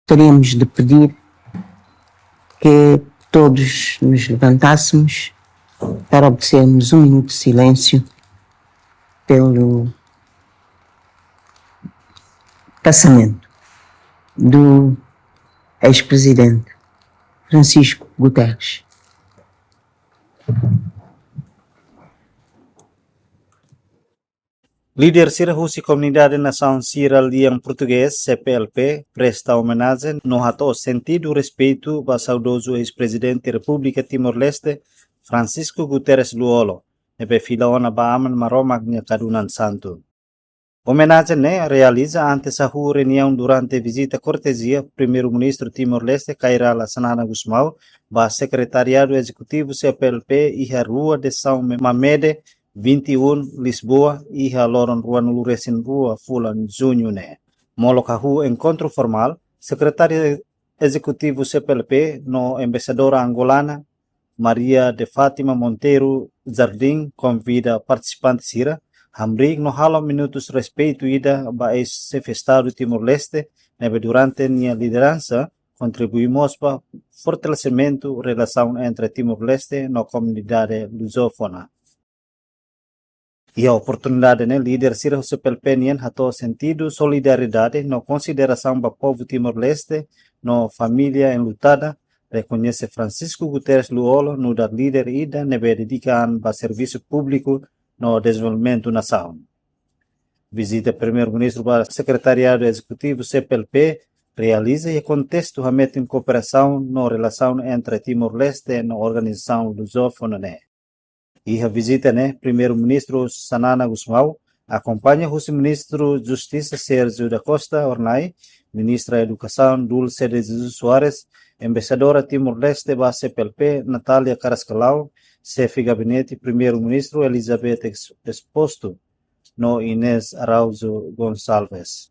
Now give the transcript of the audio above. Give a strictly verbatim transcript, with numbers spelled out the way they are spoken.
gostaríamos de pedir que todos nos levantássemos para obedecermos um minuto de silêncio pelo passamento do ex-presidente Francisco Guterres. Líder sira husi Komunidade Nasaun Sira Lian Portugés, C P L P, presta omenajen no hato'o sentidu respeitu ba saudozu eis-prezidente Repúblika Timor-Leste, Francisco Guterres Lú-Olo, ne'ebé fila ona ba Aman Maromak nia kadunan santu. Omenajen ne'e realiza antes hahú reuniaun durante vizita kortezia Primeiru-Ministru Timor-Leste, Kay Rala Xanana Gusmão, ba Sekretariadu Ezekutivu C P L P iha Rua de São Mamede, vinte e um, Lisboa, iha loron ruanulu-resin-rua fulan Juñu ne'e. Molok hahú enkontru formál, Sekretáriu Ezekutivu C P L P no Embaixadora Angolana, Maria de Fátima Monteiro Jardim, konvida partisipante sira hamriik no halo minutus respeitu ida ba eis-Xefe Estadu Timor-Leste, ne'ebé durante nia lideransa kontribui mós ba fortalesimentu relasaun entre Timor-Leste no komunidade luzófona. Iha oportunidade ne'e, líder sira husi C P L P nian hato'o sentidu solidariedade no konsiderasaun ba povu Timor-Leste no família enlutada, rekoñese Francisco Guterres Lú-Olo nu'udar líder ida ne'ebé dedika an ba servisu públiku no dezenvolvimentu nasaun. Vizita Primeiru-Ministru ba Sekretariadu Ezekutivu C P L P realiza iha kontestu hametin kooperasaun no relasaun entre Timor-Leste no organizasaun luzófona ne'e. Iha vizita ne'e, Primeiru-Ministru Xanana Gusmão akompaña husi Ministru Justisa Sérgio da Costa Hornai, Ministra Edukasaun Dulce de Jesus Soares, Embaixadora Timor-Leste ba C P L P, Natália Carrascalão, Xefe Gabinete Primeiru-Ministru Elizabeth Ex-, Exposto, no Inês Araújo Gonçalves.